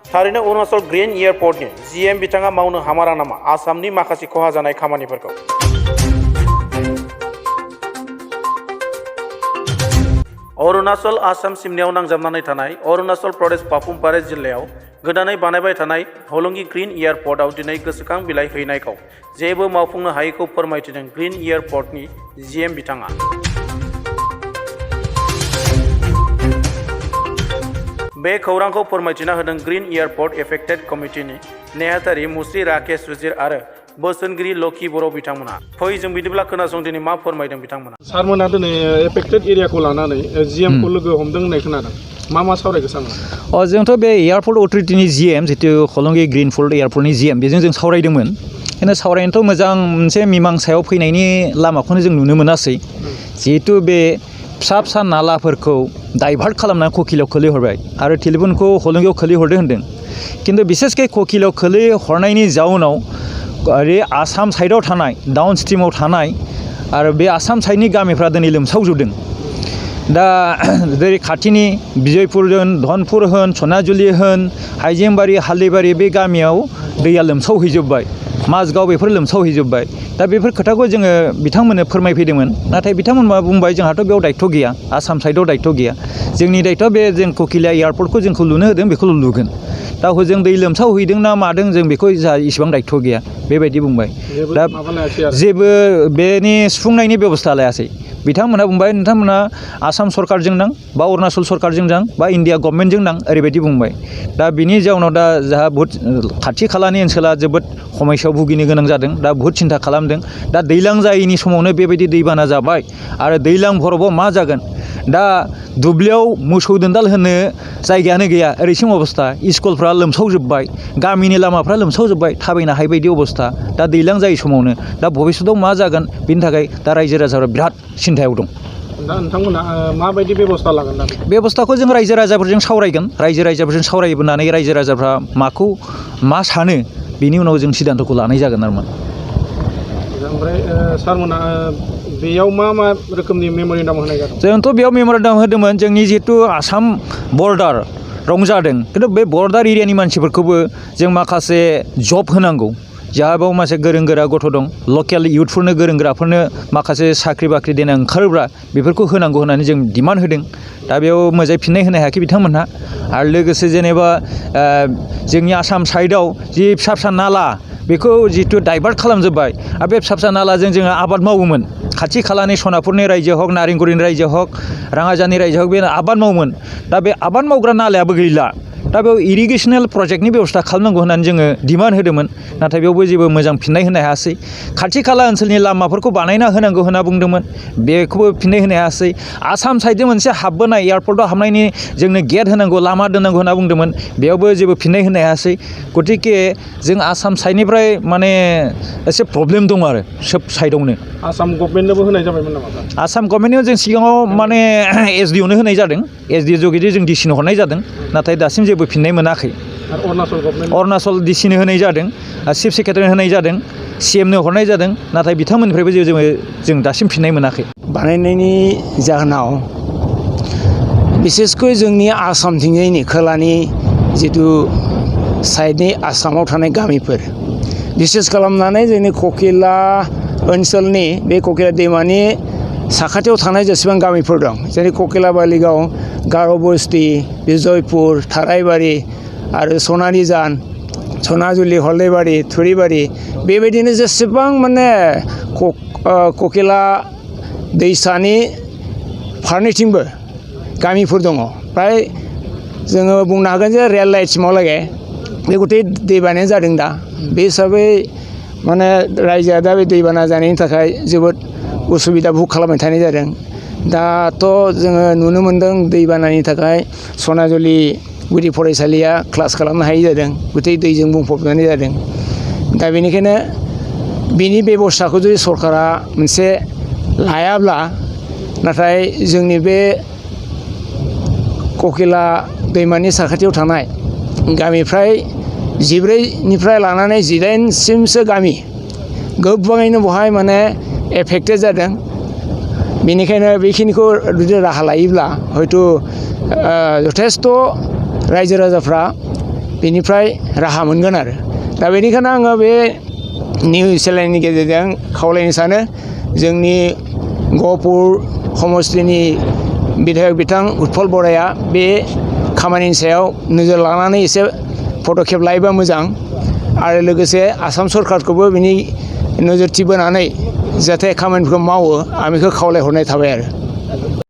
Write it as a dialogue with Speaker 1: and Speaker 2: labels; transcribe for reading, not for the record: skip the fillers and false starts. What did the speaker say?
Speaker 1: थारैनो Arunachal green एयारपोर्टनि GM बिथाङा मावनो हामारा नामा आसामनि माखासे खहा जानाय खामानिफोरखौ? अरुणाचल आसाम सिमनायाव नांजाबनानै थानाय अरुणाचल प्रदेश पापुमपारे जिल्लायाव गोदानै बानायबाय थानाय हलंगी ग्रीन एयारपोर्टआव दिनै गोसोखां बिलाइ हैनायखौ जेबो मावफुंनो हायैखौ फोरमायथिदों ग्रीन एयारपोर्टनि GM बिथाङा। बे खौरांखौ फोरमायथिना होदों ग्रीन एयारपोर्ट एफेक्टेड कमिटिनि नेहाथारि मुस्रि राकेश सुजिर आरो बोसोनगिरि लकी बर' बिथांमोना। फै जों बिदिब्ला खोनासं दिनै मा फोरमायदों बिथांमोना।
Speaker 2: सारमोना दिनै एफेक्टेड एरियाखौ लानानै GM खौ लोगो हमदों होननाय खोनादों। मा सावरायगोन सारमोना?
Speaker 3: जोंथ' बे एयारपर्ट अथरिटिनि GM जितु हलंगी ग्रीनफिल्ड एयारपर्टनि GM बेजों जों सावरायदोंमोन। खिन्थु सावरायनोथ' मोजां मोनसे मिमांसायाव फैनायनि लामाखौनो जों नुनो मोनासै। जिहेतु बे फिसा फिसा नालाफोरखौ डाइभार्ट खालामनानै ककिलाव खोलैहरबाय आरो टेलिफनखौ हलंगियाव खोलैहरदों होनदों। खिन्थु बिसेसके ककिलाव खोलैहरनायनि जाउनाव ओरै आसाम साइडआव थानाय डाउन स्ट्रिमाव थानाय आरो बे आसाम साइडनि गामिफ्रा दिनै लोमसावजोबदों। दा जेरै खाथिनि बिजयपुर होन धनपुर होन सनाजुलि होन हाइजेंबारि हाल्दैबारि बे गामियाव दैया लोमसावहैजोबबाय। माजगाव बेफोर लोमसावहैजोबबाय। दा बेफोर खोथाखौ जोङो बिथांमोननो फोरमायफैदोंमोन। नाथाय बिथांमोना बुंबाय जोंहाथ' बेयाव दायथ' गैया, आसाम साइडआव दायथ' गैया। जोंनि दायथ'आ बे जों ककिला एयारपर्टखौ जोंखौ लुनो होदों बेखौल' लुगोन। दा हजों दै लोमसावहैदों ना मादों जों बेखौ जोंहा इसेबां दायथ' गैया बेबायदि बुंबाय। दा जेबो बेनि सुफुंनायनि बेबस्था लायासै। बिथांमोनहा बुंबाय नोंथांमोना आसाम सरकारजों नां बा अरुणाचल सरकारजों नां बा इन्डिया गभर्नमेन्टजों नां ओरैबायदि बुंबाय। दा बिनि जाउनाव दा जोंहा बहुद खाथि खालानि ओनसोला जोबोद समस्यायाव भुगिनो गोनां जादों। दा बहुद सिन्था खालामदों। दा दैज्लां जायैनि समावनो बेबायदि दैबाना जाबाय आरो दैज्लां भराव मा जागोन? दा दुब्लियाव मोसौ दोनदाल होनो जायगायानो गैया ओरैसिम अबस्था। स्कुलफ्रा लोमसावजोबबाय, गामिनि लामाफ्रा लोमसावजोबबाय, थाबायनो हायै बायदि अबस्था। दा दैज्लां जायै समावनो दा भबिष्यतआव मा जागोन बिनि थाखाय दा रायजो राजाफ्रा बिराद सिन्थायाव दं।
Speaker 2: दा नोंथांमोना माबायदि बेबस्था लागोन दा?
Speaker 3: बेबस्थाखौ जों रायजो राजाफोरजों सावरायगोन। रायजो राजाफोरजों सावरायबोनानै रायजो राजाफ्रा मा सानो बिनि उनाव जों सिद्धान्त'खौ लानाय जागोन आरो।
Speaker 2: ओमफ्राय सारमोना बेयाव मा रोखोमनि मेम'रेन्डाम होनाय जादों?
Speaker 3: जोंथ' बेयाव मेम'रेन्डाम होदोंमोन जोंनि जिहेतु आसाम बर्डार रंजादों। खिन्थु बे बर्डार एरियानि मानसिफोरखौबो जों माखासे जब होनांगौ। जाहा बेयाव माखासे गोरों गोरा गथ' दं। लकेल इयुथफोरनो गोरों गोराफोरनो माखासे साख्रि बाख्रि देनां ओंखारोब्ला बेफोरखौ होनांगौ होननानै जों डिमान्ड होदों। दा बेयाव मोजाङै फिननाय होनो हायाखै बिथांमोनहा। आरो लोगोसे जेनेबा जोंनि आसाम साइडआव जि फिसा फिसा नाला बेखौ जिहेतु डाइभार्ट खालामजोब्बाय आरो बे फिसा फिसा नालाजों जोङो आबाद मावोमोन। खाथि खालानि सनापुरनि रायजो हक नारेंगुरिनि रायजो हक राङाजानि रायजो हक बे आबाद मावोमोन। दा बे आबाद मावग्रा नालायाबो गैला। दा बेयाव इरिगेसनेल प्रजेक्टनि बेबस्था खालामनांगौ होननानै जोङो डिमान्ड होदोंमोन। नाथाय बेयावबो जेबो मोजां फिननाय होनो हायासै। खाथि खाला ओनसोलनि लामाफोरखौ बानायना होनांगौ होनना बुंदोंमोन। बेखौबो फिननाय होनो हायासै। आसाम साइडजों मोनसे हाबबोनाय एयारपर्टआव हाबनायनि जोंनो गेट होनांगौ लामा दोननांगौ होनना बुंदोंमोन। बेयावबो जेबो फिननाय होनो हायासै। गतिके जों आसाम साइडनिफ्राय माने एसे प्रब्लेम दं आरो सोब साइडआवनो।
Speaker 2: आसाम गभर्नमेन्टनोबो होनाय जाबायमोन नामा?
Speaker 3: आसाम गभर्नमेन्टआव जों सिगाङाव माने SDOनो होनाय जादों। SDO जुगिदि जों DCनो हरनाय जादों। नाथाय दासिम जेबो फिननाय मोनाखै। अरुणाचल DCनो होनाय जादों, चिफ सेक्रेटारिनो होनाय जादों, CMनो हरनाय जादों। नाथाय बिथांमोननिफ्रायबो जों दासिम फिननाय मोनाखै।
Speaker 4: बानायनायनि जाहोनाव बिसेसकै जोंनि आसामथिंजायनि खोलानि जिथु साइडनि आसामाव थानाय गामिफोर बिसेस खालामनानै जोंनि ककिला ओनसोलनि बे ककिला दैमानि साखाथियाव थानाय जेसेबां गामिफोर दं जेरै ककिला बालिगाव, गार' बस्ति, बिजयपुर, थाराइबारि आरो सनानिजान, सनाजुलि, हल्दैबारि, थुरिबारि बेबायदिनो जेसेबां माने ककिला दैसानि फारनैथिंबो गामिफोर दङ। फ्राय जोङो बुंनो हागोन जे रेल लाइनसिमावलागै बे गथै दैबानायानो जादों दा। बे हिसाबै माने रायजोआ दा बे दैबाना जानायनि थाखाय जोबोद उसुबिदा भुग खालामबाय थानाय जादों। दाथ' जोङो नुनो मोन्दों दैबानानि थाखाय सनाजुलि गुदि फरायसालिया क्लास खालामनो हायै जादों। गथै दैजों बुंफबनानै जादों। दा बेनिखायनो बिनि बेबस्थाखौ जुदि सरकारा मोनसे लायाब्ला नाथाय जोंनि बे ककिला दैमानि साखाथियाव थानाय गामिफ्राय 14निफ्राय लानानै 18सिमसो गामि गोबाङैनो बहाय माने एफेक्टेड जादों। बेनिखायनो बेखिनिखौ जुदि राहा लायोब्ला हयथ' जथेस्थ' रायजो राजाफ्रा बेनिफ्राय राहा मोनगोन आरो दा बेनिखायनो आङो बे निउस चेनेलनि गेजेरजों खावलायनो सानो जोंनि गहपुर समस्तिनि बिधायक बिथां उत्पल बराया बे खामानिनि सायाव नोजोर लानानै एसे पदक्षेप लायोबा मोजां आरो लोगोसे आसाम सरकारखौबो बिनि नोजोरथि बोनानै जाहाथे खामानिफोरखौ मावो आं बेखौ खावलायहरनाय थाबाय आरो